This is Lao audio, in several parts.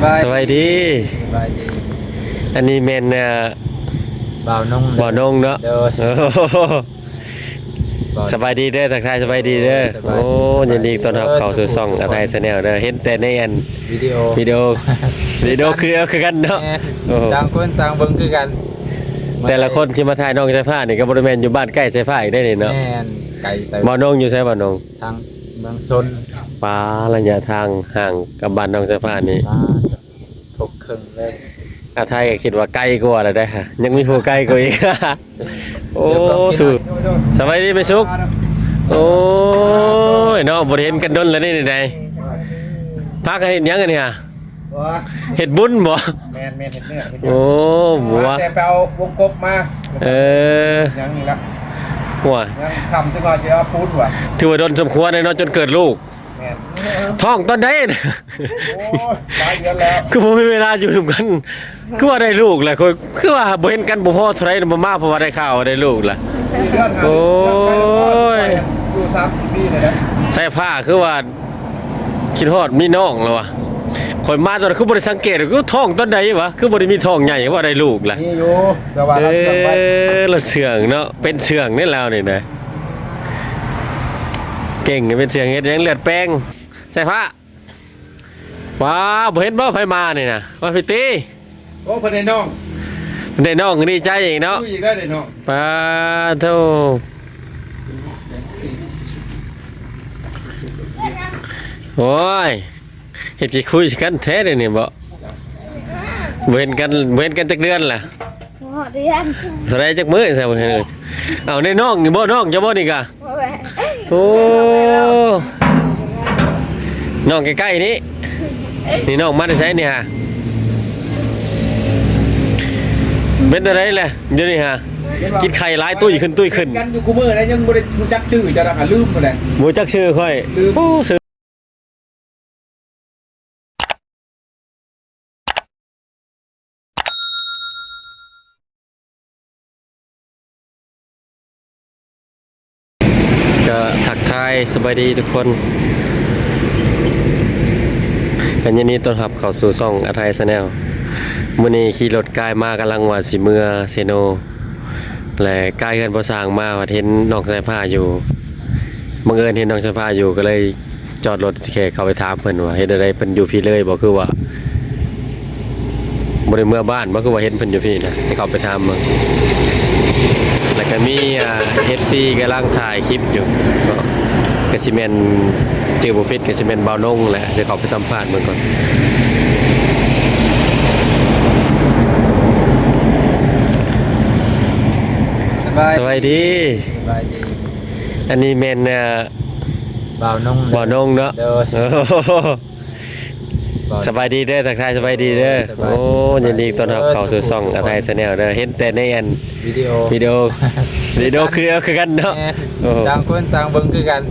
ສະບາຍດີ ສະບາຍດີ ສະບາຍດີ ອັນນີ້ແມ່ນ ເອີ ບ່າວນົງ ບ່າວນົງເນາະ ໂດຍ ໂອ້ໂຫ ສະບາຍດີເດີ ທັກທາຍສະບາຍດີເດີ ໂອ້ ຍິນດີຕ້ອນຮັບເຂົ້າສູ່ຊ່ອງອາໄທແຊນແນວເດີ ເຫັນແຕ່ໃນອັນ ວິດີໂອ ວິດີໂອ ວິດີໂອຄື ຄືກັນເນາະ ແມ່ນ ໂອ້ໂຫ ຕ່າງຄົນຕ່າງເບິ່ງຄືກັນ ແຕ່ລະຄົນທີ່ມາຖ່າຍນ້ອງສາຍຟ້ານີ້ກໍບໍ່ໄດ້ແມ່ນຢູ່ບ້ານໃກ້ສາຍຟ້າອີກເດ້ນີ້ເນາະ ແມ່ນ ໄກເຕີບ ບ່າວນົງຢູ່ໃສ ບ່າວນົງ? ທາງເມືອງຊົນ ປາ ໄລຍະທາງຫ່າງກັບບ້ານນ້ອງສາຍຟ້ານີ້ ປາ ທົກເຄິ່ງເລີຍ ອາໄທກໍຄິດວ່າໄກກວ່າແລ້ວເດ້ ຍັງມີຜູ້ໄກກວ່າອີກ ໂອ້ ສູ ສະບາຍດີແມ່ສຸກ ໂອ້ຍເນາະ ບໍ່ໄດ້ເຫັນກັນດົນແລ້ວນີ້ ນີ້ໃດ ພາກັນເຮັດຫຍັງອັນນີ້ຫະ? ບໍ່ ເຮັດບຸນບໍ່? ແມ່ນໆ ເຮັດເນື້ອ ເຮັດເນື້ອ ໂອ້ ບໍ່ວ່າ ແຕ່ໄປເອົາວົງກົບມາ ເອີ ຍັງນີ້ລະ ໂອ້ຍ ຍັງຄ່ຳຈັ່ງວ່າຊິເອົາປູນວ່າ ຖືວ່າດົນສົມຄວນເນາະ ຈົນເກີດລູກ ແມ່ນ ທ້ອງຕອນໃດ? ໂອ້ຍ ຫຼາຍເດືອນແລ້ວ ຄືບໍ່ມີເວລາຢູ່ນຳກັນ ຄືວ່າໄດ້ລູກແຫຼະ ຄືວ່າບໍ່ເຫັນກັນບໍ່ພໍເທົ່າໃດ ມາ ມາ ເພາະວ່າໄດ້ຂ່າວວ່າໄດ້ລູກແຫຼະ ໂອ້ຍ ຢູ່ສາມສີ່ປີແລ້ວ ໃສ່ຜ້າຄືວ່າ ຄິດຮອດມີນ້ອງແລ້ວວະ ຂ້ອຍມາຕອນນັ້ນຄືບໍ່ໄດ້ສັງເກດ ຄືທ້ອງຕອນໃດວະ ຄືບໍ່ໄດ້ມີທ້ອງໃຫຍ່ ວ່າໄດ້ລູກລະ ມີຢູ່ ແຕ່ວ່າລາວເຊື່ອງໄວ້ ເອີ ລາວເຊື່ອງເນາະ ເປັນເຊື່ອງເດ້ລາວນີ້ນະ ເກັ່ງເປັນເຊື່ອງ ເຮັດຫຍັງເລືອດແປງ ໃສ່ຜ້າ ວ້າ ບໍ່ເຫັນບໍ່ໃຜມານີ້ນະ ມາພີ້ຕິ ໂອ້ ເພິ່ນໄດ້ນ້ອງ ເພິ່ນໄດ້ນ້ອງກໍດີໃຈອີກເນາະ ຄຸຍອີກແລ້ວໄດ້ນ້ອງ ປາໂທ ໂອ້ຍ ເຮັດຂີ້ຄຸຍກັນແທ້ເດນີ້ບໍ ບໍ່ເຫັນກັນ ບໍ່ເຫັນກັນຈັກເດືອນລະ ບໍ່ຮອດເດືອນ ເທົ່າໃດຈັກມື້ຊະ ເອົາ ນີ້ນ້ອງນີ້ບໍ ນ້ອງເຈົ້າບໍນີ້ກະ? ໂອ້ ນ້ອງໃກ້ໆນີ້ ນີ້ນ້ອງມາແຕ່ໃສນີ້ຫະ? ເປັນຈັ່ງໃດແຫຼະ ດຽວນີ້ຫະ ກິນໄຂ່ຫຼາຍຕຸ້ຍຂຶ້ນຕຸ້ຍຂຶ້ນ ກັນຢູ່ຄູ່ມື້ແລ້ວ ຍັງບໍ່ໄດ້ຮູ້ຈັກຊື່ ເຈົ້າດອກ ລືມໝົດແລ້ວ ບໍ່ຈັກຊື່ຂ້ອຍ ລືມ ໂອ້ ຊື່ ກໍທັກທາຍສະບາຍດີທຸກຄົນ ກໍຍິນດີຕ້ອນຮັບເຂົ້າສູ່ຊ່ອງອາໄທແຊນແນວ ມື້ນີ້ຂີ່ລົດກາຍມາ ກຳລັງວ່າຊິເມືອເຊໂນ ແລະ ກາຍເຮືອນພໍ່ຊ່າງມາ ພັດເຫັນນ້ອງສາຍຟ້າຢູ່ ບັງເອີນເຫັນນ້ອງສາຍຟ້າຢູ່ ກໍເລີຍຈອດລົດ ຊິແຄ່ເຂົ້າໄປຖາມເພິ່ນວ່າເຮັດແນວໃດ ເພິ່ນຢູ່ພີ້ເລີຍບໍ່ ຄືວ່າບໍ່ໄດ້ເມືອບ້ານບໍ່ ຄືວ່າເຫັນເພິ່ນຢູ່ພີ້ນະ ຊິເຂົ້າໄປຖາມເບິ່ງ ແລ້ວກໍມີ ອ່າ ເອັຟຊີກຳລັງຖ່າຍຄລິບຢູ່ເນາະ ກໍຊິແມ່ນ ຈື່ບໍ່ຜິດກໍຊິແມ່ນບ່າວນົງແຫຼະ ຊິເຂົ້າໄປສຳພາດເບິ່ງກ່ອນ ສະບາຍ ສະບາຍດີ ສະບາຍດີ ອັນນີ້ແມ່ນ ເອີ ບ່າວນົງ ບ່າວນົງເນາະ ໂດຍ ໂອ້ ສະບາຍດີເດີ ທັກທາຍສະບາຍດີເດີ ໂອ້ ຍິນດີຕ້ອນຮັບເຂົ້າສູ່ຊ່ອງອາໄທແຊນແນວເດີ ເຫັນແຕ່ໃນອັນ ວິດີໂອ ວິດີໂອ ວິດີໂອຄື ຄືກັນເນາະ ແມ່ນ ໂອ້ ຕ່າງຄົນຕ່າງເບິ່ງຄືກັນ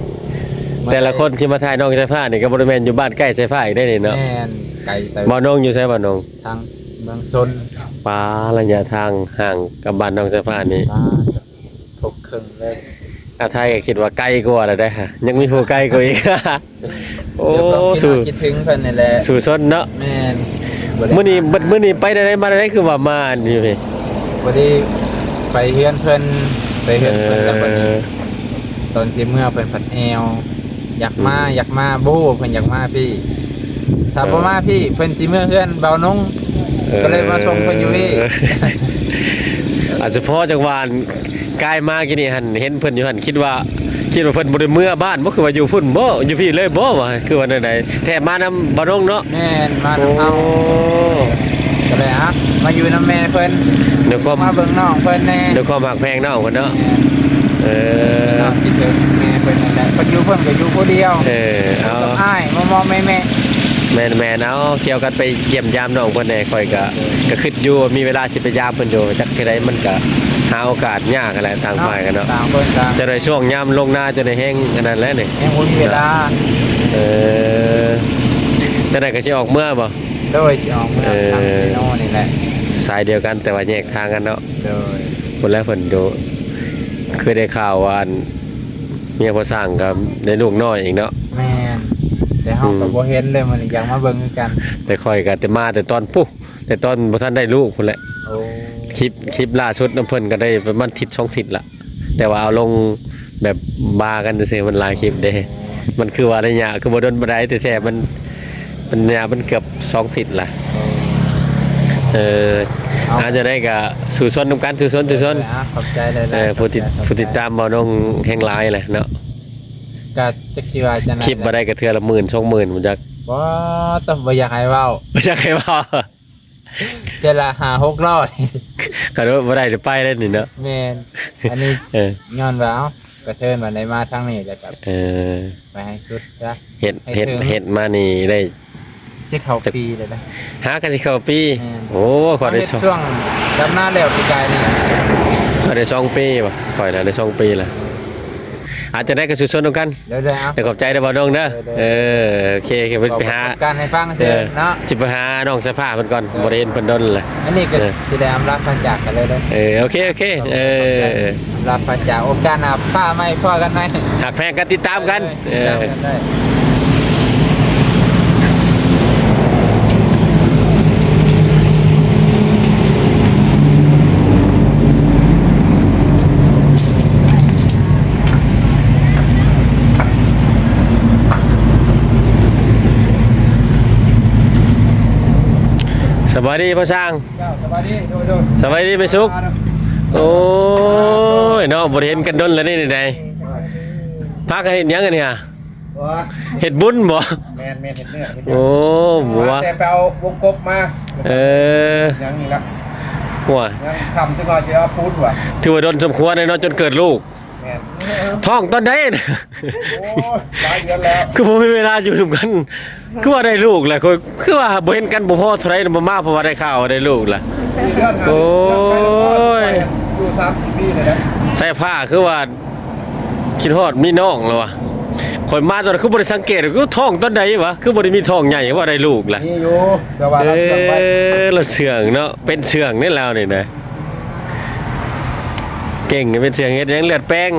ແຕ່ລະຄົນທີ່ມາຖ່າຍນ້ອງສາຍຟ້ານີ້ກໍບໍ່ໄດ້ແມ່ນຢູ່ບ້ານໃກ້ສາຍຟ້າອີກເດ້ນີ້ເນາະ ແມ່ນ ໄກເຕີບ ບ່າວນົງຢູ່ໃສ ບ່າວນົງ? ທາງເມືອງຊົນ ປາ ໄລຍະທາງຫ່າງກັບບ້ານນ້ອງສາຍຟ້ານີ້ ປາ ທົກເຄິ່ງເລີຍ ອາໄທກໍຄິດວ່າໄກກວ່າແລ້ວເດ້ ຍັງມີຜູ້ໄກກວ່າອີກ ໂອ້ ເດີ ກໍຄິດ ສຸ ຄິດເຖິງເພິ່ນນີ້ແຫຼະ ສູ້ຊົນເນາະ ແມ່ນ ມື້ນີ້ ມື້ນີ້ໄປແນວໃດມາແນວໃດ ຄືວ່າມານີ້ພີ່? ພໍດີໄປເຮືອນເພິ່ນ ໄປເຮືອນເພິ່ນ ເອີ ແລ້ວບັດນີ້ ຕອນຊິເມືອເພິ່ນພັດແອວ ຢາກມາ ອືມ ຢາກມາ ບໍ່ຮູ້ວ່າເພິ່ນຢາກມາພີ້ ຖ້າ ເອີ ບໍ່ມາພີ້ ເພິ່ນຊິເມືອເຮືອນບ່າວນົງ ເອີ ກໍເລີຍມາສົ່ງເພິ່ນຢູ່ພີ້ ອາດສະເພາະຈັງຫວະ ກາຍມາກີ້ນີ້ຫັ້ນ ເຫັນເພິ່ນຢູ່ຫັ້ນ ຄິດວ່າ ຄິດວ່າເພິ່ນບໍ່ໄດ້ເມືອບ້ານບໍ່ ຄືວ່າຢູ່ພຸ້ນບໍ່ ຢູ່ພີ້ເລີຍບໍ່ ວ່າ ຄືວ່າແນວໃດ ແທ້ມານຳບ່າວນົງເນາະ ແມ່ນ ມານຳເຮົາ ໂອ້ ກໍເລີຍ ອ່ະ ມາຢູ່ນຳແມ່ເພິ່ນ ດ້ວຍຄວາມ ມາເບິ່ງນ້ອງເພິ່ນແດ່ ດ້ວຍຄວາມຮັກແພງນ້ອງເພິ່ນເນາະ ແມ່ນ ເອີ ຄິດຮອດຄິດເຖິງແມ່ເພິ່ນນັ້ນແຫຼະ ເພິ່ນຢູ່ເພິ່ນກໍຢູ່ຜູ້ດຽວ ເອີ ເອົາ ກັບອ້າຍ ມໍ່ໆແມ່ໆ ແມ່ນໆ ເອົາ ທ່ຽວກັນໄປຢ້ຽມຢາມນ້ອງເພິ່ນແດ່ ຂ້ອຍກໍ ເອີ ກໍຄິດຢູ່ວ່າມີເວລາ ໄປຢາມເພິ່ນຢູ່ ຈັກເທື່ອໃດມັນກະຫາໂອກາດຍາກຫັ້ນແຫຼະ ຕ່າງ ເນາະ ຝ່າຍກັນເນາະ ຕ່າງຄົນຕ່າງ ຈະໄດ້ຊ່ວງຍາມລົງນາ ຈະໄດ້ແຮງອັນນັ້ນແຫຼະນີ້ ຍັງບໍ່ມີເວລາ ເອີ ຈັ່ງໃດກໍຊິອອກເມືອບໍ່? ໂດຍ ຊິອອກເມືອ ເອີ ທາງເຊໂນນີ້ແຫຼະ ສາຍດຽວກັນ ແຕ່ວ່າແຍກທາງກັນເນາະ ໂດຍ ພຸ້ນແຫຼະ ເພິ່ນຢູ່ ຄືໄດ້ຂ່າວວ່າ ອັນ ເມຍພໍ່ຊ່າງກໍໄດ້ລູກນ້ອຍອີກເນາະ ແມ່ນ ແຕ່ເຮົາກໍ ອືມ ບໍ່ເຫັນເລີຍ ມື້ນີ້ຢາກມາເບິ່ງຄືກັນ. ແຕ່ຂ້ອຍກໍແຕ່ມາແຕ່ຕອນພຸ້ນ ແຕ່ຕອນບໍ່ທັນໄດ້ລູກພຸ້ນແຫຼະ. ໂອ້ ຄລິບ ຄລິບລ່າສຸດນຳເພິ່ນກໍໄດ້ປະມານທິດສອງທິດລະ ແຕ່ວ່າເອົາລົງແບບບາກັນຊື່ໆ ມັນຫຼາຍຄລິບເດ້. ມັນຄືວ່າໄລຍະຄືບໍ່ດົນປານໃດ ແຕ່ແທ້ມັນ ມັນໄລຍະມັນເກືອບສອງທິດລະ. ເອີ ເອົາ ອາ ຈັ່ງໃດກໍສູ້ຊົນນຳກັນ ສູ້ຊົນ ສູ້ຊົນ. ເອີ ຂອບໃຈຫຼາຍໆ ເອີ ຜູ້ຕິດ ຂອບໃຈ ຂອບໃຈ ຜູ້ຕິດຕາມເບົານົງແຮງຫຼາຍແຫຼະເນາະ. ກໍຈັກຊິວ່າຈັ່ງໃດ ຄລິບບໍ່ໄດ້ກໍເທື່ອລະໝື່ນ ສອງໝື່ນ ບໍ່ຈັກ. ບໍ່ ຕ້ອງ ບໍ່ຢາກໃຫ້ເວົ້າ ບໍ່ຢາກໃຫ້ເວົ້າ ເທື່ອລະຫ້າຫົກຮ້ອຍ ຄັນວ່າບໍ່ໄດ້ຈະໄປແລ້ວນີ້ເນາະ. ແມ່ນ ອັນນີ້ ເອີ ຍ້ອນວ່າ ເອົ້າ ກະເທີນວ່າໄດ້ມາທາງນີ້ແລ້ວກໍ ເອີ ໄປໃຫ້ສຸດຊະ ເຮັດ ໃຫ້ເຮັດ ເຖິງ ເຮັດມານີ້ໄດ້ ຊິເຂົ້າປີແລ້ວນະ. ຫາ ກໍຊິເຂົ້າປີ. ແມ່ນ ໂອ້ ຂ້ອຍໄດ້ ເຮົາເຮັດ ສອງ ຊ່ວງດຳນາແລ້ວປີກາຍນີ້ ຂ້ອຍໄດ້ສອງປີບໍ່ ຂ້ອຍນະໄດ້ສອງປີລະ. ອາ ຈັ່ງໃດກໍສູ້ຊົນນຳກັນ. ໂດຍໆ ເອົາ ຂອບໃຈເດີບ່າວດົງເດີ. ໂດຍໆ ເອີ ໂອເຄ ໄປຫາ ເວົ້າປະສົບການໃຫ້ຟັງຊື່ເນາະ. ເອີ ຊິໄປຫານ້ອງສາຍຟ້າເພິ່ນກ່ອນ. ໂດຍ ບໍ່ໄດ້ເຫັນເພິ່ນດົນລະ. ອັນນີ້ກໍ ເອີ ຊິໄດ້ອຳລາພາຈາກກັນເລີຍເດີ. ເອີ ໂອເຄ ໂອເຄ ເອີ ອຳລາພາຈາກ ໂອກາດໜ້າຟ້າໃໝ່ພໍ້ກັນໃໝ່. ຫາກແພງກັນຕິດຕາມກັນ. ເອີ ເອີ ຕິດຕາມກັນໄດ້. ສະບາຍດີພໍ່ຊ່າງ. ເຈົ້າ ສະບາຍດີ. ໂດຍໆ ສະບາຍດີແມ່ສຸກ. ໂອ້ຍເນາະ ບໍ່ໄດ້ເຫັນກັນດົນແລ້ວນີ້. ນີ້ໃດ ພາກັນເຮັດຫຍັງອັນນີ້ຫະ? ເຮັດບຸນບໍ່? ແມ່ນໆ ເຮັດເນື້ອ ເຮັດເນື້ອ. ໂອ້ ບໍ່ວ່າແຕ່ໄປເອົາວົງກົບມາ. ເອີ ຍັງນີ້ລະ ໂອ້ຍ ຍັງຄ່ຳຈັກໜ້ອຍຊິເອົາປູນວ່າ. ຖືວ່າດົນສົມຄວນເນາະ ຈົນເກີດລູກ. ແມ່ນ ທ້ອງຕອນໃດນະ? ໂອ້ຍ ຫຼາຍເດືອນແລ້ວ ຄືບໍ່ມີເວລາຢູ່ນຳກັນ. ຄືວ່າໄດ້ລູກແລ້ວ ຄືວ່າບໍ່ເຫັນກັນບໍ່ພໍເທົ່າໃດ ມາ ມາ ເພາະວ່າໄດ້ຂ່າວວ່າໄດ້ລູກລະ. ໂອ້ຍ ຢູ່ສາມສີ່ປີແລ້ວນະ. ສາຍຟ້າຄືວ່າຄິດຮອດມີນ້ອງແລ້ວວະ. ຂ້ອຍມາຕອນນັ້ນຄືບໍ່ໄດ້ສັງເກດ ຄືທ້ອງຕອນໃດວະ ຄືບໍ່ໄດ້ມີທ້ອງໃຫຍ່ ວ່າໄດ້ລູກລະ. ມີຢູ່ ແຕ່ວ່າລາວເຊື່ອງໄວ້. ເອີ ລາວເຊື່ອງເນາະ ເປັນເຊື່ອງເດ້ລາວນີ້ນະ. ເກັ່ງເປັນເຊື່ອງ ເຮັດຫຍັງເລືອດແປງ.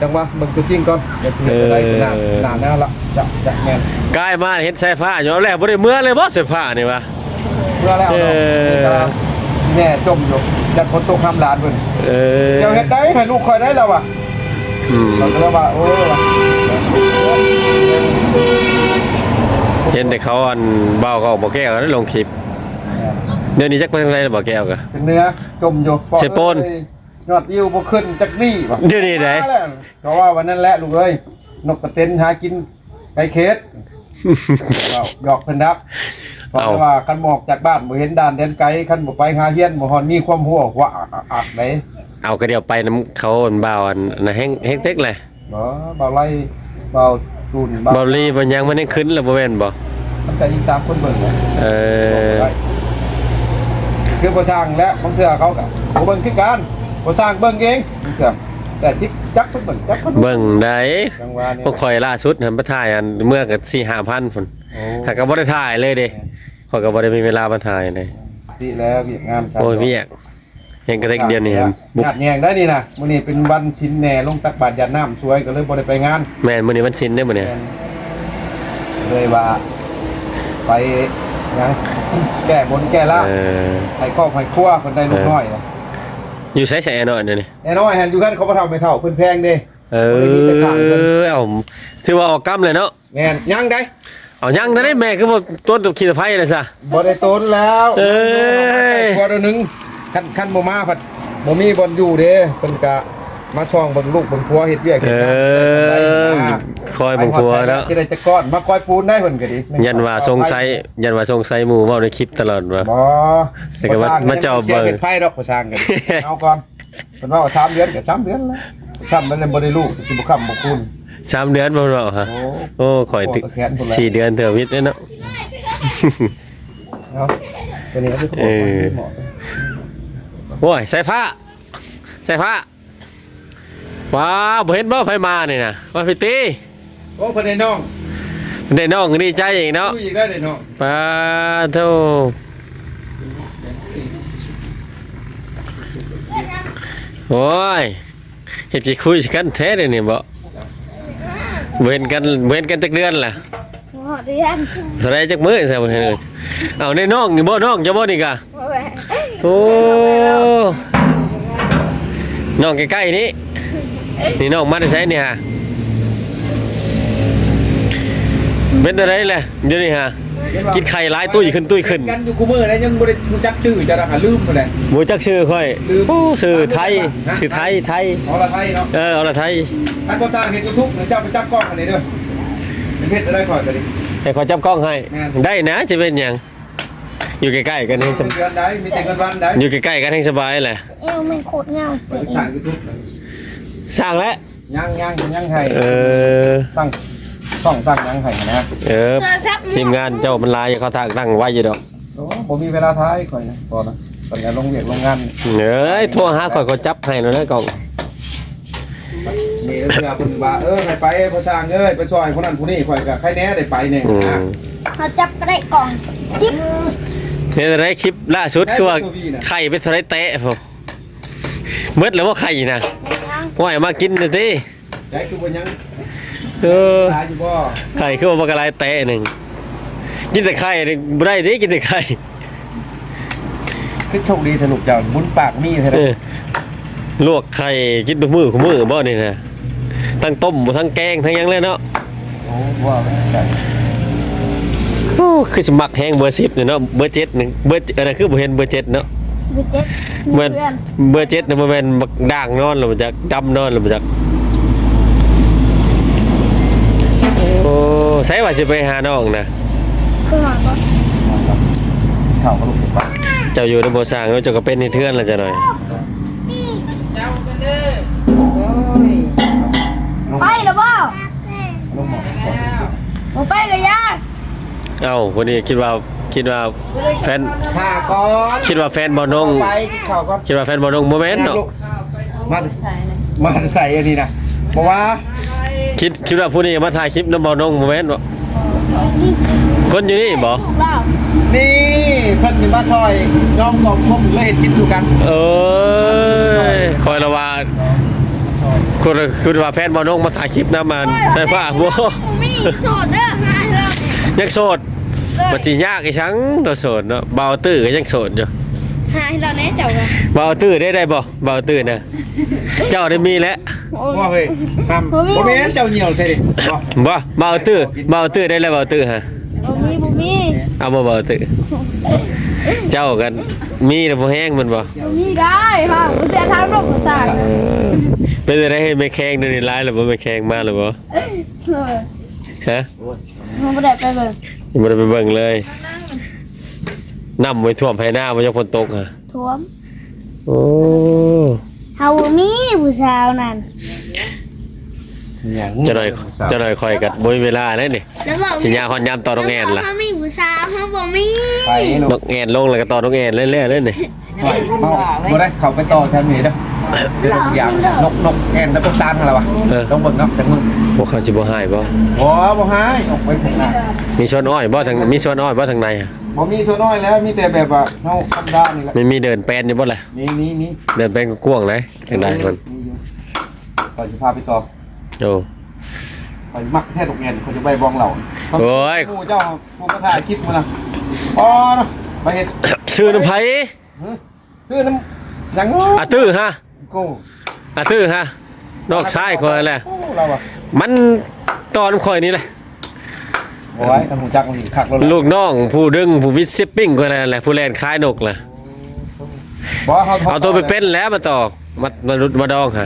ຈັ່ງວ່າເບິ່ງຕົວຈິງກ່ອນ ເຮັດຊິເຮັດໄດ້. ເອີ ໜ້າ ໜ້າແນວລະ ຈະ ຈະແມ່ນ. ກາຍມາເຫັນສາຍຟ້າຢູ່ແລ້ວ ບໍ່ໄດ້ເມືອເລີຍບໍ່ສາຍຟ້ານີ້ວະ? ເມືອແລ້ວເນາະ. ເອີ ແມ່ຈົ່ມຢູ່ ຢ້ານຝົນຕົກຫ້າມຫຼານເພິ່ນ. ເອີ ເຈົ້າເຮັດໄດ້ໃຫ້ລູກຂ້ອຍໄດ້ລະວະ. ອືມ ຂ້ອຍກໍເລີຍວ່າ ໂອ້ຍ ເຫັນແຕ່ເຂົາ ອັນ ບ່າວເຂົາ ບ່າວແກ້ວ ລົງຄລິບ. ດຽວນີ້ຈັກໄປທາງໃດລະ ບ່າວແກ້ວກໍ ເປັນເໜືອ ຈົ່ມຢູ່ ເຊໂປນ. ຍອດວິວບໍ່ຂຶ້ນຈັກນີ້ວ່າ ດຽວນີ້ໃດ. ເພາະວ່າວັນນັ້ນແຫຼະລູກເອີຍ ນົກກະເຕັນຫາກິນໄກ່ເຂດ. ເວົ້າຢອກເພິ່ນດັກ. ເວົ້າວ່າຄັນບໍ່ອອກຈາກບ້ານ ບໍ່ເຫັນດ່ານແດນໄກ ຄັນບໍ່ໄປຫາຮຽນ ບໍ່ຮອດມີຄວາມຮູ້ ວ່າອັກໆໃດ. ເອົາ ກະດຽວໄປນຳເຂົາ ອັນ ບ່າວ ອັນ ອັນ ແຮງ ແຮງເຕັກແຫຼະ. ບໍ່ ບ່າວໄລ ບ່າວຕູນ ບ່າວລີ ບ່າວຫຍັງມັນຍັງຂຶ້ນລະບໍ່ແມ່ນບໍ່? ມັນກະອີງຕາມຄົນເບິ່ງແຫຼະ. ເອີ ຄືພໍ່ຊ່າງແຫຼະ ບາງເທື່ອເຂົາກະບໍ່ເບິ່ງຄືກັນ ພໍ່ຊ່າງເບິ່ງເອງ ບາງເທື່ອ ແຕ່ຈິກຈັກເພິ່ນເບິ່ງ ຈັກເພິ່ນເບິ່ງໄດ. ຈັ່ງວ່ານີ້ ພວກຂ້ອຍລ່າສຸດຫັ້ນໄປຖ່າຍ ອັນ ເມືອກະສີ່ຫ້າພັນພຸ້ນ. ໂອ້ ຫາກະບໍ່ໄດ້ຖ່າຍເລີຍເດ້. ແມ່ນ ຂ້ອຍກະບໍ່ໄດ້ມີເວລາມາຖ່າຍເດ້. ຕິແລ້ວວຽກງານ ໂອ້ຍ ວຽກ ແຮງກະເດັກດຽວນີ້ ຍາດແຍ່ງໄດ້ນີ້ນະ. ມື້ນີ້ເປັນວັນສິນແດ່ ລົງຕັກບາດຢາດນ້ຳສວຍ ກໍເລີຍບໍ່ໄດ້ໄປງານ. ແມ່ນ ມື້ນີ້ວັນສິນເດ້ມື້ນີ້. ແມ່ນ ເລີຍວ່າໄປຫຍັງ ແກ້ບົນແກ້ລາບ ເອີ ໃຫ້ຄອບໃຫ້ຄົວເພິ່ນໄດ້ລູກ ເອີ ນ້ອຍ. ຢູ່ໃສ ໃສແອນ້ອຍດຽວນີ້? ແອນ້ອຍຫັ້ນຢູ່ເຮືອນຂອງພໍ່ເຖົ້າແມ່ເຖົ້າ ເພິ່ນແພງເດ້. ເອີ ເອົາ ຖືວ່າອອກກຳແລ້ວເນາະ. ແມ່ນ ຍັງໃດ. ເອົາ ຍັງໃດ ແມ່ຄືບໍ່ໂຕນຂີ້ຕະໄພລະຊະ? ບໍ່ໄດ້ໂຕນແລ້ວ. ເອີຍ ຄົວໜຶ່ງ ຄັນ ຄັນບໍ່ມາພັດບໍ່ມີບ່ອນຢູ່ເດ້. ເພິ່ນກະມາຊ່ອງເບິ່ງລູກເບິ່ງຄົວ ເຮັດວຽກເຮັດງານ ເອີ ໄດ້ສ່ຳໃດ ຄອຍເບິ່ງຄົວແລ້ວ ຊິໄດ້ຈັກກ້ອນ ມາກ້ອຍປູນໄດ້ເພິ່ນກະດີ. ຢ້ານວ່າສົງໄສ ຢ້ານວ່າສົງໄສໝູ່ເວົ້າໃນຄລິບຕະຫຼອດວ່າ ບໍ່ ແລ້ວກະມາ ມາເຈາະເບິ່ງ ເຮັດໄຟດອກ ພາສາອັງກິດ ເອົາກ່ອນ. ເພິ່ນເວົ້າວ່າສາມເດືອນກໍສາມເດືອນແລ້ວ ຊ້ຳແລ້ວບໍ່ໄດ້ລູກ ຊິບໍ່ຄ້ຳບໍ່ຄູນ. ສາມເດືອນບໍ່ເນາະ. ໂອ້ ໂອ້ ຂ້ອຍ ໂອ້ ແຂນພຸ້ນແຫຼະ ສີ່ເດືອນເທື່ອວິດເດ້ເນາະ. ເອົາ ຕົວນີ້ກໍຄື ເອີ ໂອ້ຍ ສາຍຟ້າ ສາຍຟ້າ ວ້າວ ບໍ່ເຫັນບໍ່ໃຜມານີ້ນະ ມາພີ້ຕິ. ໂອ້ ເພິ່ນໄດ້ນ້ອງ ໄດ້ນ້ອງກໍດີໃຈອີກເນາະ. ຄຸຍອີກແລ້ວໄດ້ນ້ອງ ປາໂທ. ໂອ້ຍ ເຮັດຄືຄຸຍກັນແທ້ເດນີ້ບໍ? ບໍ່ເຫັນກັນ ບໍ່ເຫັນກັນຈັກເດືອນລະ. ຮອດເດືອນ ເທົ່າໃດຈັກມື້ຊະ ເອົາ ໃນນ້ອງນີ້ບໍ່ ນ້ອງເຈົ້າບໍ່ນີ້ກະ? ໂອ້ ນ້ອງໃກ້ໆນີ້ ນີ້ນ້ອງມາແຕ່ໃສນີ້ຫາ? ເປັນຈັ່ງໃດແຫຼະ ດຽວນີ້ຫາ ກິນໄຂ່ຫຼາຍຕຸ້ຍຂຶ້ນຕຸ້ຍຂຶ້ນ ກັນຢູ່ຄູ່ມື້ແລ້ວ ຍັງບໍ່ໄດ້ຮູ້ຈັກຊື່ເຈົ້າດອກ ລືມໝົດແລ້ວ ບໍ່ຈັກຊື່ຂ້ອຍ ລືມ ໂອ້ ຊື່ໄທ ຊື່ໄທ ໄທ ອໍລະໄທເນາະ ເອີ ອໍລະໄທ ຄັນບໍ່ສ້າງເຮັດຢູທູບ ເຈົ້າໄປຈັບກ້ອງອັນນີ້ເດີ ເຮັດໄດ້ຂ້ອຍກໍດີ ໃຫ້ຂ້ອຍຈັບກ້ອງໃຫ້ ແມ່ນ ໄດ້ນະ ຈະເປັນຫຍັງ ຢູ່ໃກ້ໆກັນແຮງສະບາຍ ເດືອນໃດ ມີແຕ່ເງິນວັນໃດ ຢູ່ໃກ້ໆກັນແຮງສະບາຍແຫຼະ ແອວແມ່ງໂຄດຍາວ ໄປສ້າງຢູທູບ ສ້າງແລ້ວ ຍັງ ຍັງ ຍັງໃຫ້ ເອີ ຕັ້ງ ຕ້ອງຕັ້ງຫຍັງໃຫ້ນະ ເອີ ທີມງານເຈົ້າມັນຫຼາຍ ເຂົາຕັ້ງ ຕັ້ງໄວຢູ່ດອກ ໂອ້ ບໍ່ມີເວລາຖ່າຍຂ້ອຍນະ ພໍນະ ຕອນນີ້ລົງວຽກລົງງານ ເອີຍ ໂທຫາຂ້ອຍ ຂ້ອຍຈັບໃຫ້ແລ້ວນະກ້ອງ ນີ້ເທື່ອເພິ່ນວ່າ ເອີ ໃຫ້ໄປພໍ່ຊ່າງເອີຍ ໄປຊ່ອຍຜູ້ນັ້ນຜູ້ນີ້ ຂ້ອຍກໍໃຄແດ່ໄດ້ໄປແດ່ ອືມ ນະ ເຮົາຈັບກໍໄດ້ກ້ອງ ຈິບ ເຮັດໄດ້ຄລິບລ່າສຸດ ຄືວ່າໄຂ່ເປັນເທົ່າໃດແຕະພຸ້ນ ໝົດແລ້ວບໍ່ໄຂ່ນະ? ຍັງ ໂອ້ຍ ມາກິນແດ່ຕິ ໄຂ່ຄືບໍ່ຍັງ ເອີ ຫຼາຍຢູ່ບໍ່? ໄຂ່ຄືວ່າບໍ່ກະຫຼາຍແຕະໜຶ່ງ ກິນແຕ່ໄຂ່ນີ້ບໍ່ໄດ້ຕິ ກິນແຕ່ໄຂ່ ຄືໂຊກດີແທ້ລູກເຈົ້າ ບຸນປາກມີແທ້ ເອີ ລວກໄຂ່ກິນທຸກມື້ຄູ່ມື້ບໍ່ນີ້ນະ? ທັງຕົ້ມ ທັງແກງ ທັງຫຍັງເລີຍເນາະ. ໂອ້ ວ່າແມ່ນ ໂອ້ ຄືຊິມັກແຮງເບີສິບນີ້ເນາະ ເບີເຈັດນີ້ ເບີ ອັນນັ້ນຄືບໍ່ເຫັນເບີເຈັດເນາະ ເບີເຈັດ ເບີ ເບີເຈັດນີ້ບໍ່ແມ່ນບັກດ່າງນອນແລ້ວບໍ່ຈັກ ດຳນອນແລ້ວບໍ່ຈັກ. ໂອ້ ໃສວ່າຊິໄປຫານ້ອງນະ ຄືຫາກໍ ເຂົ້າກັບລູກ ເຈົ້າຢູ່ນຳບໍ່ຊ່າງ ເຈົ້າກໍເປັນເຮັດເຮືອນແລ້ວຈັກໜ່ອຍ. ເຈົ້າກັນເດີ ໂອ້ຍ ໄປແລ້ວບໍ່? ລົງມາ ບໍ່ໄປກໍຢ່າ. ເອົ້າ ຜູ້ນີ້ຄິດວ່າ ຄິດວ່າແຟນ ຖ້າກ່ອນ ຄິດວ່າແຟນບ່າວນົງ ໄປກິນເຂົ້າກ່ອນ ຄິດວ່າແຟນບ່າວນົງ ບໍ່ແມ່ນເນາະ ມາ ມາແຕ່ໃສອັນນີ້ນະ ບໍ່ວ່າ ຄິດ ຄິດວ່າຜູ້ນີ້ມາຖ່າຍຄລິບນຳບ່າວນົງ ບໍ່ແມ່ນເນາະ. ຄົນຢູ່ນີ້ບໍ? ນີ້ ເພິ່ນຊິມາຊ່ອຍນ້ອງກອງກົມ ເລີຍເຮັດຄລິບສູ່ກັນ. ເອີຍ ຂ້ອຍລະວ່າ ຄົນ ຄິດວ່າແຟນບ່າວນົງມາຖ່າຍຄລິບນຳ ອັນ ໂອ້ຍ ສາຍຟ້າບໍ? ບໍ່ມີ ໂສດເດີ ຫາໃຫ້ລາວ ຍັງໂສດ ເລີຍ ມັນຊິຍາກອີ່ຫຍັງເນາະ ໂສດເນາະ. ບ່າວຕື້ກໍຍັງໂສດຢູ່ ຫາໃຫ້ລາວແດ່ເຈົ້າ ບ່າວຕື້ໄດ້ ໄດ້ບໍ່? ບ່າວຕື້ນະ ເຈົ້າໄດ້ມີແລ້ວ. ໂອ້ຍ ບໍ່ເຮີ້ຍ ຫ້າມ ບໍ່ມີ ບໍ່ແມ່ນເຈົ້າຍ່ຽວໃສ່ເດ້ ບໍ່ ບໍ່ ບ່າວຕື້ ບ່າວຕື້ໄດ້ແລ້ວ ບ່າວຕື້ຫາ ບໍ່ມີ ບໍ່ມີ ເອົາບໍ່ ບ່າວຕື້ ເຈົ້າກັນມີແລ້ວບໍ່ແຮງແມ່ນບໍ່? ບໍ່ມີໄດ້ ຫາບໍ່ເສຍທາງລົບປະສາດ. ເອີ ເປັນຈັ່ງໃດເຮີ້ຍ ແມ່ແຂງດຽວນີ້ຫຼາຍແລ້ວບໍ່? ແມ່ແຂງມາແລ້ວບໍ່? ເອີ ຮະ ເຮົາບໍ່ໄດ້ໄປເບິ່ງ ຍັງບໍ່ໄດ້ໄປເບິ່ງເລີຍ. ນ້ຳໄວ້ຖ້ວມໄຮ່ນາບໍ່? ຍັງຝົນຕົກຫະ ຖ້ວມ. ໂອ້ ເຮົາບໍ່ມີຜູ້ສາວນັ້ນ. ຫຍັງ? ຈັກໜ່ອຍ ຈັກໜ່ອຍຂ້ອຍກໍບໍ່ມີເວລາແລ້ວນີ້ ຊິຍາມຮອດຍາມຕໍ່ນົກແອ່ນລະ. ເຮົາມີຜູ້ສາວ ເຮົາບໍ່ມີ. ໄປເນາະ ນົກແອ່ນລົງແລ້ວກໍຕໍ່ນົກແອ່ນເລື້ອຍໆເລີຍນີ້. ເຮົາບໍ່ໄດ້ເຂົ້າໄປຕໍ່ແຖວນີ້ເດີ ເປັນຕົວຢ່າງ ນົກ ນົກແອ່ນ ນົກຕານຫັ້ນລະວະ. ເອີ ລອງເບິ່ງເນາະ ຈັກມື້ ພວກເຂົາຊິບໍ່ຮ້າຍບໍ່? ບໍ່ ບໍ່ຮ້າຍ ອອກໄປພຸ້ນນະ. ມີສວນອ້ອຍບໍ່ທາງ ມີສວນອ້ອຍບໍ່ທາງໃນ? ບໍ່ມີສວນອ້ອຍແລ້ວ ມີແຕ່ແບບວ່າເຮົາທຳດານີ້ແຫຼະ. ມັນມີເດີ່ນແປນຢູ່ບໍ່ລະ? ມີ ມີ ມີ ເດີ່ນແປນກວ້າງໃດ໋ ທາງໃດມັນ. ມີຢູ່ ຂ້ອຍຊິພາໄປຕໍ່. ໂອ້ ຂ້ອຍມັກແທ້ ນົກແອ່ນ ຂ້ອຍຈະໄວ້ບ້ອງເຫຼົ່າ. ໂອ້ຍ ໝູ່ເຈົ້າ ຜູ້ມາຖ່າຍຄລິບມື້ນະ ອໍ ໄປເຮັດ ຊື້ນຳໃຜ? ຫື? ຊື້ນຳຫຍັງ? ອາຕື້ຫະ ໂກ ອາຕື້ຫະ ນ້ອງຊາຍຂ້ອຍແຫຼະ. ໂອ້ ລາວວ່າ ມັນຕໍ່ນຳຂ້ອຍນີ້ແຫຼະ. ໂອ້ຍ ຄັນຮູ້ຈັກມັນຄັກໂລດ. ລູກນ້ອງຜູ້ດຶງ ຜູ້ວິດຊິບປິງຂ້ອຍແຫຼະ ຜູ້ແລ່ນຂາຍນົກແຫຼະ. ບໍ່ ເຮົາ ເອົາໂຕເປັນໆແຫຼະມາຕໍ່ ມາ ມາດຸດມາດອງຫະ.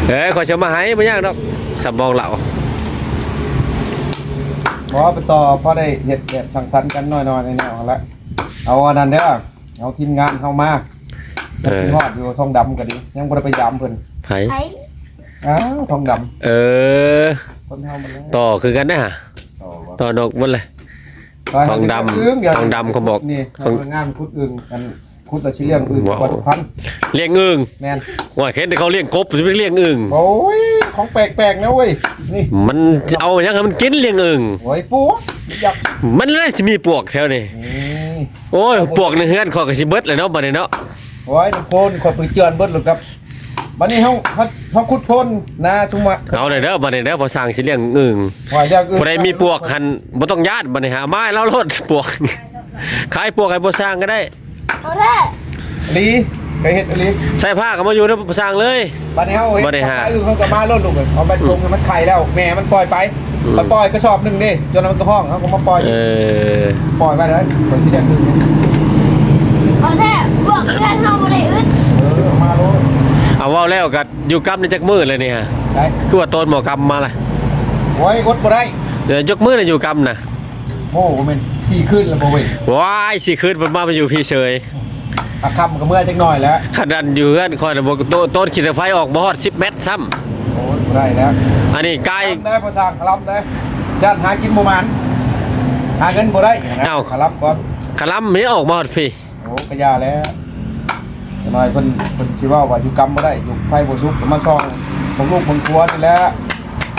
ເອີ ຂ້ອຍຊິເອົາມາໃຫ້ ບໍ່ຍາກດອກ ສຳບອງເຫຼົ້າ. ບໍ່ ໄປຕໍ່ ພໍໄດ້ເຮັດແບບສັງສັນກັນໜ້ອຍໆແນວໆຫັ້ນແຫຼະ. ເອົາອັນນັ້ນເດີ ເອົາທີມງານເຮົາມາ. ເອີ ຄິດຮອດຢູ່ ທອງດຳກໍດີ ຍັງບໍ່ໄດ້ໄປຢາມເພິ່ນ. ໃຜ? ໃຜ? ອ້າວ ທອງດຳ. ເອີ ຄົນເຮົາມັນແຫຼະ ຕໍ່ຄືກັນນະ. ຕໍ່ບໍ່? ຕໍ່ນົກໝົດເລີຍ. ໄປ ທອງດຳ ທອງດຳເຂົາບອກ ນີ້ ທອງ ງານຂຸດອຶ່ງ ອັນ ຂຸດແລ້ວຊິລ້ຽງອຶ່ງ ປະຈຸບັນ ລ້ຽງອຶ່ງ. ແມ່ນ. ໂອ້ຍ ເຫັນແຕ່ເຂົາລ້ຽງກົບ ຊິໄປລ້ຽງອຶ່ງ. ໂອ້ຍ ຂອງແປກໆນະເວີຍ ນີ້ ມັນເອົາຫຍັງໃຫ້ມັນກິນ ລ້ຽງອຶ່ງ? ໂອ້ຍ ປວກ ຢາກ ມັນລະຊິມີປວກແຖວນີ້. ນີ້ ໂອ້ຍ ປວກໃນເຮືອນຂ້ອຍກໍຊິເບິດແລ້ວເນາະ ບັດນີ້ເນາະ. ໂອ້ຍ ນ້ຳໂພນຂ້ອຍໄປເຈື່ອນເບິດແລ້ວກັບ ບັດນີ້ເຮົາ ເຮົາ ເຮົາຂຸດໂພນນາຊຸມມະ ເອົາເລີຍເດີ ບັດນີ້ເດີ ພໍ່ຊ່າງຊິລ້ຽງອຶ່ງ ວ່າຢ່າງອື່ນ ຜູ້ໃດມີປວກຫັ້ນບໍ່ຕ້ອງຢ້ານ ບັດນີ້ຫາມາໃຫ້ລາວໂລດ ປວກ ຂາຍປວກໃຫ້ພໍ່ຊ່າງກໍໄດ້ ເອົາແທ້ ອີ່ຫຼີ ກໍເຮັດອີ່ຫຼີ ໃສ່ຜ້າກໍມາຢູ່ນຳພໍ່ຊ່າງເລີຍ ບັດນີ້ເຮົາເຮັດ ບັດນີ້ຫາ ອຶ່ງເຮົາກໍມາໂລດລູກເອີຍ ເອົາໄປ ອືມ ກົງໃຫ້ມັນໄຂ່ແລ້ວ ແມ່ມັນປ່ອຍໄປ ອືມ ມັນປ່ອຍກະສອບໜຶ່ງເດ້ ຈົນມັນກໍຮ້ອງ ເຮົາກໍມາປ່ອຍ ເອີ ປ່ອຍໄປເລີຍ ເພິ່ນຊິໄດ້ຄືນ ເອົາແທ້ ພວກເພື່ອນເຮົາບໍ່ໄດ້ອຶດ ເອີ ເອົາມາໂລດ ເອົາ ເວົ້າແລ້ວກໍ ຢູ່ກຳນີ້ຈັກມື້ແລ້ວນີ້ຮະ? ໃສ? ຄືວ່າໂຕນໝໍກຳມາລະ? ໂອ້ຍ ອົດບໍ່ໄດ້ ເອີ ຈັກມື້ລະຢູ່ກຳນະ? ໂອ້ ບໍ່ແມ່ນສີ່ຄືນແລ້ວບໍ່ເວີຍ? ວ້າຍ ສີ່ຄືນເພິ່ນມາ ມາຢູ່ພີ້ເສີຍ ອາ ຄ່ຳກໍເມືອຈັກໜ້ອຍແຫຼະ ຂະໜາດຢູ່ເຮືອນຂ້ອຍນະ ບໍ່ ໂຕ ໂຕນຂີ້ຕະໄຟອອກບໍ່ຮອດສິບແມັດຊ້ຳ ໂອ້ຍ ບໍ່ໄດ້ແລ້ວ ອັນນີ້ກາຍ ຄະລຳໄດ້ ພໍ່ຊ່າງ ຄະລຳໄດ້ ຢ້ານຫາກິນບໍ່ໝານ ຫາເງິນບໍ່ໄດ້ ເອົາ ຄະລຳກ່ອນ ຄະລຳນີ້ອອກມາຮອດພີ້ ໂອ້ ກະຢ່າແລ້ວ ຈັກໜ້ອຍເພິ່ນ ເພິ່ນຊິເວົ້າວ່າຢູ່ກຳບໍ່ໄດ້ ຢູ່ໄຟບໍ່ສຸກ ກໍມາຊ່ອງຂອງລູກຂອງຄົວນີ້ແຫຼະ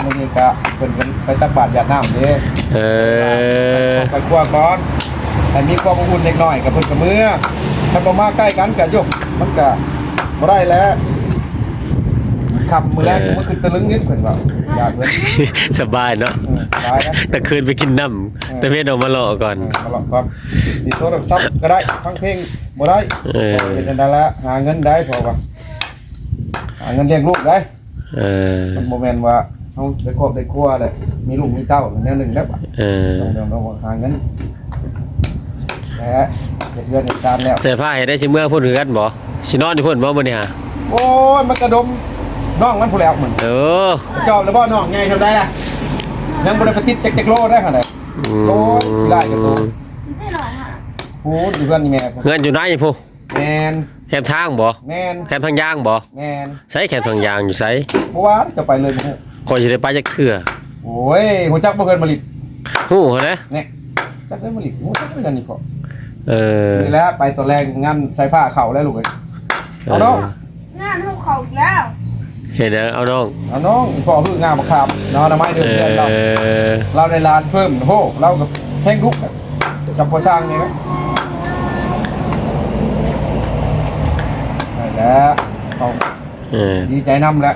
ມື້ນີ້ກະເພິ່ນ ເພິ່ນໄປຕັກບາດຢາດນ້ຳເດ້ ເອີ ໄປຄົວກ່ອນ ໃຫ້ມີຄວາມອົບອຸ່ນເລັກນ້ອຍ ກະເພິ່ນກະເມືອ ຄັນບໍ່ມາໃກ້ກັນກະ ໂຢ ມັນກະບໍ່ໄດ້ແລ້ວ ຄ່ຳມື້ແລງ ເອີ ມາຂຶ້ນຕະລຶງອີກ ເພິ່ນວ່າ ຢ້ານເພິ່ນ ສະບາຍເນາະ ເອີ ສະບາຍນະ ກາງຄືນໄປກິນນ້ຳ ເອີ ຕາເວັນອອກມາເລາະກ່ອນ ເອີ ມາເລາະກ່ອນ ຕິດໂທລະສັບກໍໄດ້ ຟັງເພງ ບໍ່ໄດ້ ເອີ ເປັນຈັ່ງໃດລະ ຫາເງິນໄດ້ ເພາະວ່າຫາເງິນລ້ຽງລູກໄດ້ ເອີ ມັນບໍ່ແມ່ນວ່າເຮົາໄດ້ຄອບໄດ້ຄົວແລ້ວ ມີລູກມີເຕົ້າແນວໜຶ່ງແລ້ວ ເອີ ຕ້ອງ ຕ້ອງ ຕ້ອງຫາເງິນ ແລະ ເຮັດເຮືອນເຮັດຊານແລ້ວ ໃສ່ຜ້າໃຫ້ໄດ້ ຊິເມືອພຸ້ນຄືກັນບໍ່? ຊິນອນຢູ່ພຸ້ນບໍ່ມື້ນີ້ຫາ? ໂອ້ຍ ມັນກະດົມນ້ອງມັນພຸ້ນແລ້ວ ເອີ ຈອບແລ້ວບໍ່? ນ້ອງໃຫຍ່ສ່ຳໃດລະ? ຍັງບໍ່ໄດ້ໄປຕິດຈັກ ຈັກໂລໄດ້ຫັ້ນແຫຼະ ອືມ ໂອ້ຍ ຂີ້ລ້າຍກະໂຕ ມັນຊິນ້ອງຫາ ພຸ້ນ ຢູ່ເຮືອນອີ່ແມ່ພຸ້ນ ເຮືອນຢູ່ໃນພຸ້ນ ແມ່ນ ແຄມທາງບໍ່? ແມ່ນ ແຄມທາງຢາງບໍ່? ແມ່ນ ໃສແຄມທາງຢາງຢູ່ໃສ? ບໍ່ວ່າ ຈະໄປເລີຍບໍ່ຮູ້ ຂ້ອຍຊິໄດ້ໄປຈັກເທື່ອ ໂອ້ຍ ຮູ້ຈັກບໍ່ເຮືອນມະລິດ? ຮູ້ຫັ້ນແຫຼະ ແນ່ ຈັກເຮືອນມະລິດ ຮູ້ຈັກເຮືອນນີ້ເພາະ ເອີ ນີ້ແຫຼະ ໄປຕອນແລງງານໃສ່ຜ້າເຂົ້າແລ້ວລູກເອີຍ ເອີ ເອົາເນາະ ງານເຮົາເຂົ້າອີກແລ້ວ ເຮັດຫຍັງເອົານ້ອງ? ເອົານ້ອງ ພໍ່ຄືງາມບັກຂາມເນາະ ອະນາໄມເດີມເຮືອນເຮົາ ເອີ ລາວໄດ້ຫຼານເພີ່ມ ໂຫ ລາວກໍແຮງດຸ ຈຳບໍ່ຊ່າງນີ້ນະ ນັ້ນແຫຼະ ເອົາ ເອີ ດີໃຈນຳແຫຼະ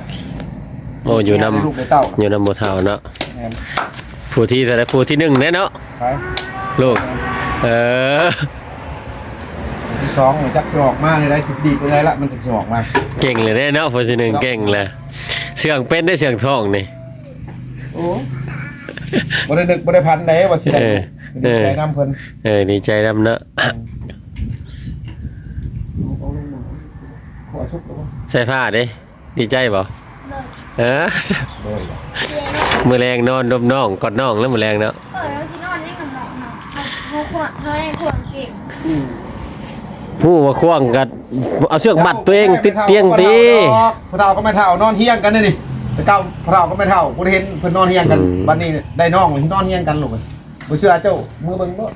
ໂອ້ ຢູ່ນຳ ແມ່ໄດ້ລູກໄດ້ເຕົ້າ ຢູ່ນຳພໍ່ເຖົ້າເນາະ ແມ່ນ ຜູ້ທີ່ເທົ່າໃດ? ຜູ້ທີໜຶ່ງເດ້ເນາະ ໃຜ? ລູກ ເອີ ຜູ້ທີສອງ ຈັກຊິອອກມາແນວໃດ ຊິດີດແນວໃດລະ ມັນຈັກຊິອອກມາ ເກັ່ງເລີຍເດ້ເນາະ ຜູ້ທີໜຶ່ງເກັ່ງແຫຼະ ເຊື່ອງເປັນເດ້ ເຊື່ອງທ້ອງນີ້ ໂອ້ ບໍ່ໄດ້ນຶກບໍ່ໄດ້ຝັນເດ້ວ່າຊິໄດ້ ເອີ ດີໃຈນຳເພິ່ນ ເອີ ດີໃຈນຳເນາະ ອືມ ໃສ່ຜ້າເດ້ ດີໃຈບໍ່? ໂດຍ ເອີ ໂດຍ ມື້ແລງນອນດົມນ້ອງ ກອດນ້ອງແລ້ວມື້ແລງເນາະ ເອີ ເຮົາຊິນອນຍັງນຳນ້ອງເນາະ ເຮົາ ເຮົາຄວນ ເຮົາໃຫ້ຄວນເກັ່ງ ອືມ ຮູ້ວ່າຄວນກໍເອົາເຊືອກມັດຕົວເອງຕິດຕຽງຕິ ຜູ້ເຖົ້າກັບແມ່ເຖົ້ານອນຮຽງກັນເດ້ນີ້ ແຕ່ເກົ່າຜູ້ເຖົ້າກັບແມ່ເຖົ້າ ບໍ່ໄດ້ເຫັນເພິ່ນນອນຮຽງກັນ ອືມ ບັດນີ້ໄດ້ນ້ອງນອນຮຽງກັນລູກເອີຍ ບໍ່ເຊື່ອເຈົ້າເມືອເບິ່ງໂລດ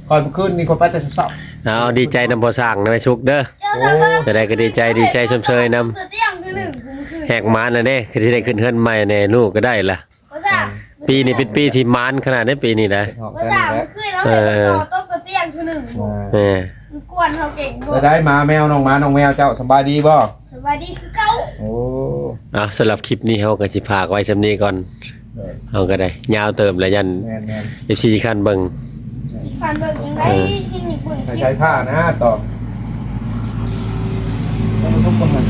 ຂ້ອຍມື້ຄືນນີ້ຂ້ອຍໄປແຕ່ເຊົ້າໆ ເອົາ ດີໃຈນຳພໍ່ຊ່າງນຳແມ່ສຸກເດີ ໂອ້ ຈະໄດ້ກໍດີໃຈ ດີໃຈຊົມເຊີຍນຳ ຕົວຕຽງຄືໜຶ່ງມື້ຄືນ ແຮກມານແລ້ວເດ້ ຄືຊິໄດ້ຂຶ້ນເຮືອນໃໝ່ແດ່ ລູກກໍໄດ້ລະ ພໍ່ຊ່າງ ປີນີ້ເປັນປີທີ່ມານຂະໜາດໃດ ປີນີ້ນະ ພໍ່ຊ່າງ ມື້ຄືນເຮົາ ເອີ ເຫັນມັນຕໍ່ຕົກຕົວຕຽງຄືໜຶ່ງ ເອີ ມັນກວນເຮົາເກັ່ງໂພດ ໄດ້ ໝາແມວ ນ້ອງໝານ້ອງແມວເຈົ້າສະບາຍດີບໍ່? ສະບາຍດີຄືເກົ່າ ໂອ້ ເອົາ ສຳລັບຄລິບນີ້ເຮົາກໍຊິຝາກໄວ້ສ່ຳນີ້ກ່ອນ ໂດຍ ເຮົາກໍໄດ້ຍາວເຕີບແລ້ວ ຢ້ານ ແມ່ນໆ ເອັຟຊີຂີ້ຄ້ານເບິ່ງ ຂີ້ຄ້ານເບິ່ງຈັ່ງໃດ ເອີ ໃຫ້ເບິ່ງຄລິບ ໃສ່ຜ້ານະຕໍ່ ທ່ານຜູ້ຊົມຄົນນັ້ນ